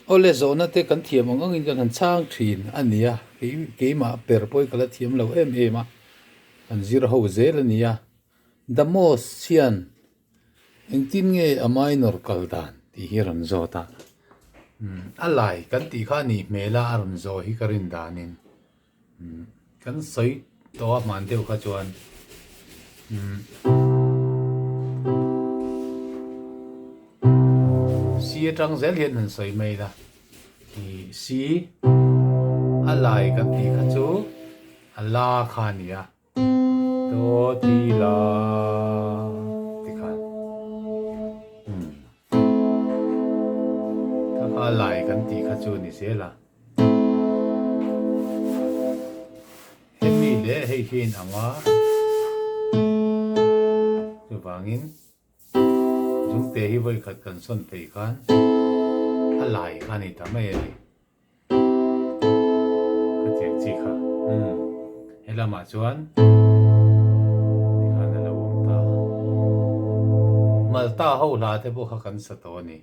Awle zawhna te kan thiam ang angin kan han chhang thin a ni a, kei keimah ber pawhin ka la thiam lo em em a, kan zir ho zel a ni a. The Most hian engtin nge a minor kal dan tih hi a rawn zawt a, a lai kan tih kha a nih hmel a, a rawn zawh hi ka rin danin. Kan sawi tawh a hman deuh kha chuan C atang zel hian han sawi mai ila ih C a lai kan tih kha chu a la kha a ni a do ti la ti khan kha kha a lai kan tih kha chu a ni zel a. Hemi leh hei hi a inang a, chuvangin zungte hi vawi khat kan sawn phei khan a lai kha a ni ta mai a ni. Khatiang chi kha umm he lamah chuan tikhan a lo awm ta. Malta ho hla te pawh kha kan sa tawh a ni.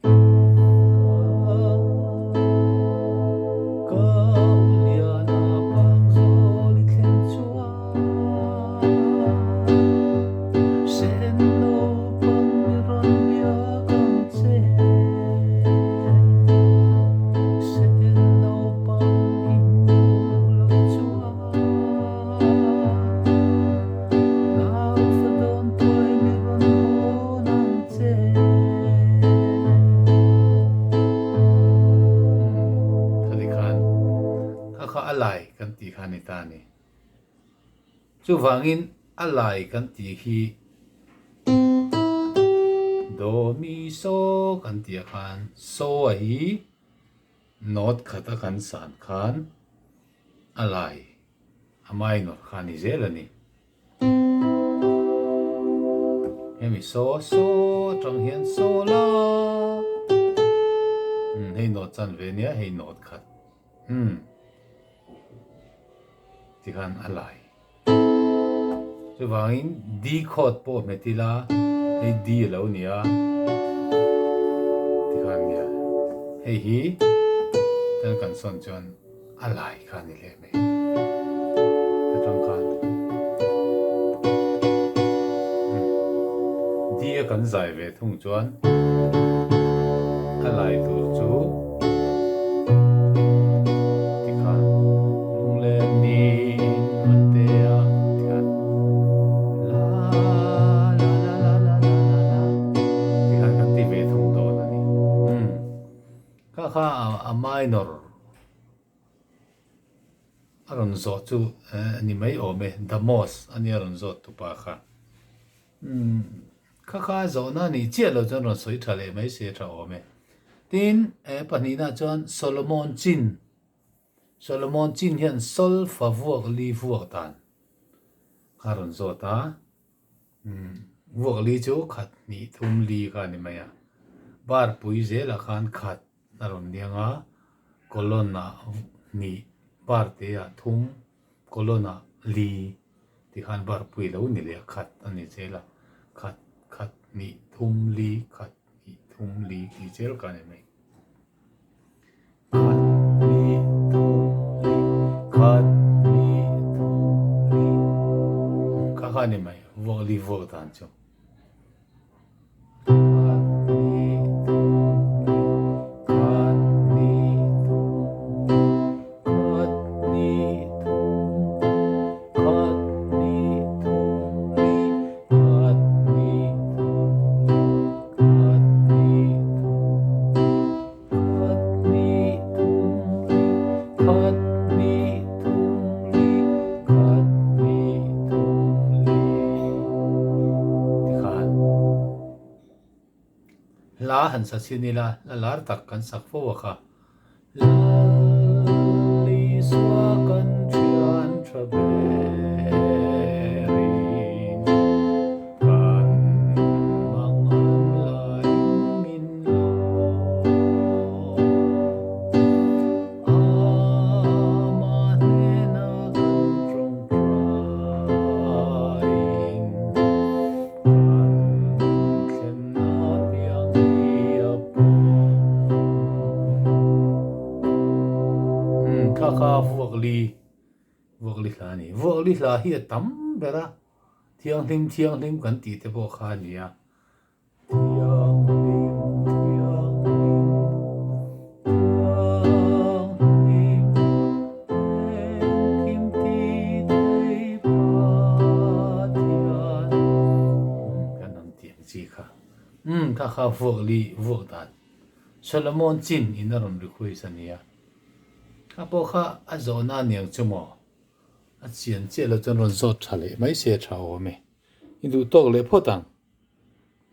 Khati khan kha kha a lai kan tih kha a ni ta a ni. Chuvangin a lai kan tih hi Do mi so kan tih ah khan so a hi note khat a kan san khan a lai a minor kha a ni zel a ni. Hemi so so atang hian so la umm hei note chan ve nia hei note khat umm tikhan a lai chuvangin D chord pawh hmet ila hei D a lo ni a tikhan nia hei hi tan kan sawn chuan a lai kha a ni leh mai. Atang khan D a kan zai ve thung chuan a lai tur chu tikhan lunglen niin Matea tikhan la la la la la la la la tikhan kan ti ve thung dawn a ni. Kha kha a minor A rawn zawh chu a ni mai awm e, The Most a nia rawn zawt tupa kha. Umm, kha kha a zawhna a nih chiah lo chuan rawn sawi tha leh mai se tha awm e. Tin, eh pahnihna chuan Solomon Chin. Solomon Chin hian Sol fa vuak li vuak dan kha a rawn zawt a. Umm, vuak li chu khat hnih thum li kha a ni mai a. Bar pui zelah khan khat. A rawn niang a, colon ah hnih, bar te ah thum, colon ah li ti khan bar pui lo ni leh a khat a ni zel a, khat khat hnih thum li khat hnih thum li tih zel kha a ni mai. Khat hnih thum li khat hnih thum li kha kha a ni mai vuak li vuak dan chu. Tikhan hla han sa chhin ila, hla lar tak kan sak fo a kha. Lal Isua kan thian tha berin kan mang an laiin min lo. Ama hnena kan tawngtaiin kan thlenna piang hi a pawm. Kha kha vuakli, vuakli hla a ni. Vuakli hla hi a tam ber a, thianghlim thianghlim kan tih te pawh kha a ni a. Thianghlim, thianghlim, thianghlim, engkim ti thei Pathian. Kan han tih ang chi kha. Umm, kha kha vuakli vuak dan. Solomon chin in a rawn request a nia. Kha pawh kha a zawhna a niang chu maw? A chian chiah lo chuan rawn zawt tha leh mai se a tha awm e. I duh tawk leh phawt ang.